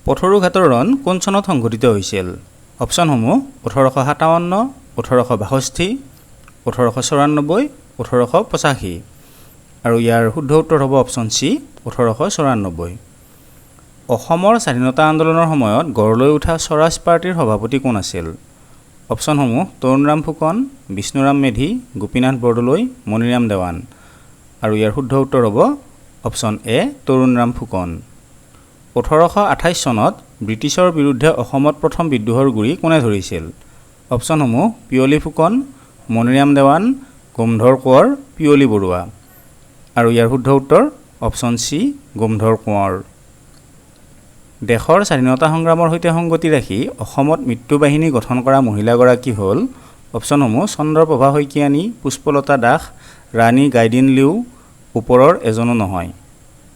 পথৰুঘাটৰ ৰণ কোন চনত সংঘটিত হৈছিল? অপশ্যনসমূহ 1857, 1862, 1894, 1885। আৰু ইয়াৰ শুদ্ধ উত্তৰ হ'ব অপশ্যন চি, 1894। অসমৰ স্বাধীনতা আন্দোলনৰ সময়ত গঢ় লৈ উঠা স্বৰাজ পাৰ্টীৰ সভাপতি কোন আছিল? অপশ্যনসমূহ তৰুণৰাম ফুকন, বিষ্ণুৰাম মেধি, গোপীনাথ বৰদলৈ, মণিৰাম দেৱান। আৰু ইয়াৰ শুদ্ধ উত্তৰ হ'ব অপশ্যন এ, তৰুণৰাম ফুকন। 1828 চনত ব্ৰিটিছৰ বিৰুদ্ধে অসমত প্ৰথম বিদ্ৰোহৰ গুৰি কোনে ধৰিছিল? অপশ্যনসমূহ পিয়লি ফুকন, মণিৰাম দেৱান, গোমধৰ কোঁৱৰ, পিয়লি বৰুৱা। আৰু ইয়াৰ শুদ্ধ উত্তৰ অপশ্যন চি, গোমধৰ কোঁৱৰ। দেশৰ স্বাধীনতা সংগ্ৰামৰ সৈতে সংগতি ৰাখি অসমত মৃত্যু বাহিনী গঠন কৰা মহিলাগৰাকী হ'ল? অপশ্যনসমূহ চন্দ্ৰপ্ৰভা শইকীয়ানী, পুষ্পলতা দাস, ৰাণী গাইডিনলিউ, ওপৰৰ এজনো নহয়।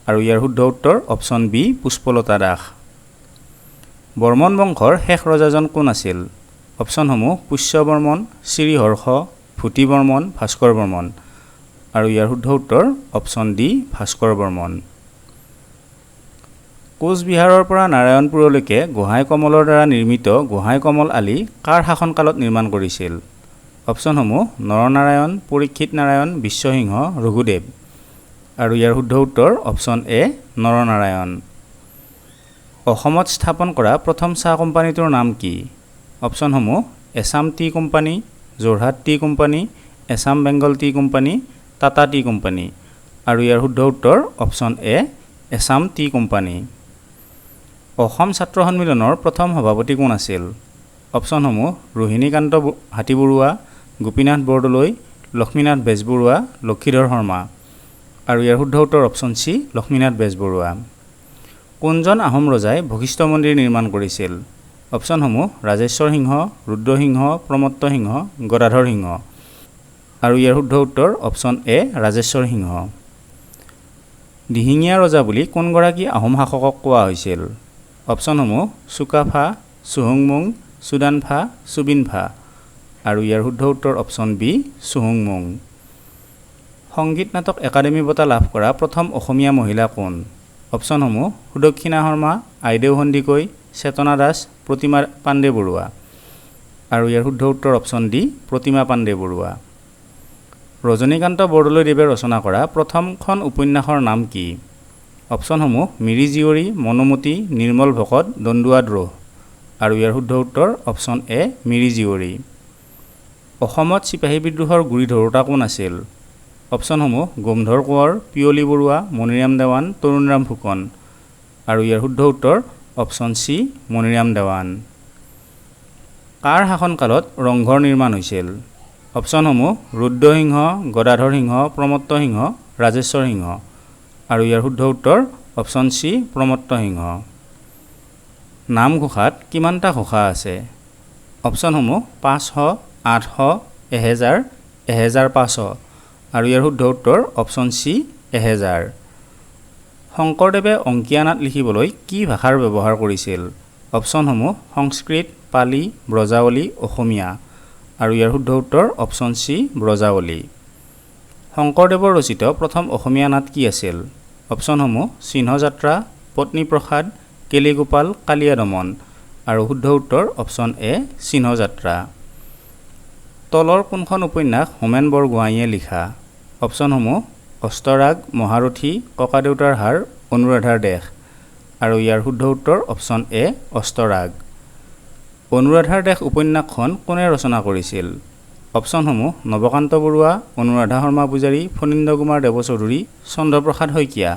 আৰু ইয়াৰ শুদ্ধ উত্তৰ অপশ্যন বি, পুষ্পলতা দাস। বৰ্মন বংশৰ শেষ ৰজাজন কোন আছিল? অপশ্যনসমূহ পুষ্য বৰ্মন, শ্ৰীহৰ্ষ, ভূতি বৰ্মন, ভাস্কৰ বৰ্মন। আৰু ইয়াৰ শুদ্ধ উত্তৰ অপশ্যন ডি, ভাস্কৰ বৰ্মন। কোচবিহাৰৰ পৰা নাৰায়ণপুৰলৈকে গোহাঁই কমলৰ দ্বাৰা নিৰ্মিত গোহাঁই কমল আলি কাৰ শাসনকালত নিৰ্মাণ কৰিছিল? অপশ্যনসমূহ নৰনাৰায়ণ, পৰীক্ষিত নাৰায়ণ, বিশ্বসিংহ, ৰঘুদেৱ। আৰু ইয়াৰ শুদ্ধ উত্তৰ অপশ্যন এ, নৰনাৰায়ণ। অসমত স্থাপন কৰা প্ৰথম চাহ কোম্পানীটোৰ নাম কি? অপশ্যনসমূহ Assam tea company, Jorhat tea company, Assam Bengal tea company, Tata tea company. আৰু ইয়াৰ শুদ্ধ উত্তৰ option A, Assam tea company. Assam ছাত্ৰ সন্মিলনৰ প্ৰথম সভাপতি কোন আছিল? অপশ্যনসমূহ ৰোহিণীকান্ত হাতীবৰুৱা, গোপীনাথ বৰদলৈ, লক্ষ্মীনাথ বেজবৰুৱা, লক্ষীধৰ শৰ্মা। আৰু ইয়াৰ শুদ্ধ উত্তৰ অপশ্যন চি, লক্ষ্মীনাথ বেজবৰুৱা। কোনজন আহোম ৰজাই বশিষ্ঠ মন্দিৰ নিৰ্মাণ কৰিছিল? অপশ্যনসমূহ ৰাজেশ্বৰ সিংহ, ৰুদ্ৰসিংহ, প্ৰমত্ত সিংহ, গদাধৰ সিংহ। আৰু ইয়াৰ শুদ্ধ উত্তৰ অপশ্যন এ, ৰাজেশ্বৰ সিংহ। দিহিঙীয়া ৰজা বুলি কোনগৰাকী আহোম শাসকক কোৱা হৈছিল? অপশ্যনসমূহ চুকাফা, চুহুংমুং, চুডানফা, চুবিনফা। আৰু ইয়াৰ শুদ্ধ উত্তৰ অপশ্যন বি, চুহুংমুং। সংগীত নাটক একাডেমী বঁটা লাভ কৰা প্ৰথম অসমীয়া মহিলা কোন? অপশ্যনসমূহ সুদক্ষিণা শৰ্মা, আইদেউ সন্দিকৈ, চেতনা দাস, প্ৰতিমা পাণ্ডে বৰুৱা। আৰু ইয়াৰ শুদ্ধ উত্তৰ অপশ্যন ডি, প্ৰতিমা পাণ্ডে বৰুৱা। ৰজনীকান্ত বৰদলৈদেৱে ৰচনা কৰা প্ৰথমখন উপন্যাসৰ নাম কি? অপশ্যনসমূহ মিৰি জীয়ৰী, মনোমতী, নিৰ্মল ভকত, দন্দুৱা দ্ৰোহ। আৰু ইয়াৰ শুদ্ধ উত্তৰ অপশ্যন এ, মিৰি জীয়ৰী। অসমত চিপাহী বিদ্ৰোহৰ গুৰি ধৰোঁতা কোন আছিল? অপশ্যনসমূহ গোমধৰ কোঁৱৰ, পিয়লি বৰুৱা, মণিৰাম দেৱান, তৰুণৰাম ফুকন। আৰু ইয়াৰ শুদ্ধ উত্তৰ অপশ্যন চি, মণিৰাম দেৱান। কাৰ শাসনকালত ৰংঘৰ নিৰ্মাণ হৈছিল? অপশ্যনসমূহ ৰুদ্ৰসিংহ, গদাধৰ সিংহ, প্ৰমত্ত সিংহ, ৰাজেশ্বৰ সিংহ। আৰু ইয়াৰ শুদ্ধ উত্তৰ অপশ্যন চি, প্ৰমত্ত সিংহ। নামঘোষাত কিমানটা ঘোষা আছে? অপশ্যনসমূহ 500, 800, 1000, 1500। আৰু ইয়াৰ শুদ্ধ উত্তৰ অপশ্যন চি, 1000। শংকৰদেৱে অংকীয়া নাট লিখিবলৈ কি ভাষাৰ ব্যৱহাৰ কৰিছিল? অপশ্যনসমূহ সংস্কৃত, পালি, ব্ৰজাৱলী, অসমীয়া। আৰু ইয়াৰ শুদ্ধ উত্তৰ অপশ্যন চি, ব্ৰজাৱলী। শংকৰদেৱৰ ৰচিত প্ৰথম অসমীয়া নাট কি আছিল? অপশ্যনসমূহ চিহ্নযাত্ৰা, পত্নীপ্ৰসাদ, কেলিগোপাল, কালীয়া দমন। আৰু শুদ্ধ উত্তৰ অপশ্যন এ, চিহ্নযাত্ৰা। তলৰ কোনখন উপন্যাস হোমেন বৰগোহাঞিয়ে লিখা? অপশ্যনসমূহ অস্তৰাগ, মহাৰথী, ককাদেউতাৰ হাড়, অনুৰাধাৰ দেশ। আৰু ইয়াৰ শুদ্ধ উত্তৰ অপশ্যন এ, অস্তৰাগ। অনুৰাধাৰ দেশ উপন্যাসখন কোনে ৰচনা কৰিছিল? অপশ্যনসমূহ নৱকান্ত বৰুৱা, অনুৰাধা শৰ্মা পূজাৰী, ফণীন্দ্ৰ কুমাৰ দেৱচৌধুৰী, চন্দ্ৰপ্ৰসাদ শইকীয়া।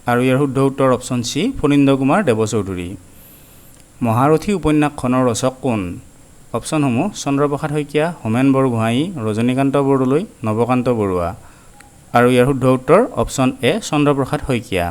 আৰু ইয়াৰ শুদ্ধ উত্তৰ অপশ্যন চি, ফণীন্দ্ৰ কুমাৰ দেৱচৌধুৰী। মহাৰথী উপন্যাসখনৰ ৰচক কোন? অপশ্যনসমূহ চন্দ্ৰপ্ৰসাদ শইকীয়া, হোমেন বৰগোহাঞি, ৰজনীকান্ত বৰদলৈ, নৱকান্ত বৰুৱা। আৰু ইয়াৰ শুদ্ধ উত্তৰ অপশ্যন এ, চন্দ্ৰপ্ৰসাদ শইকীয়া।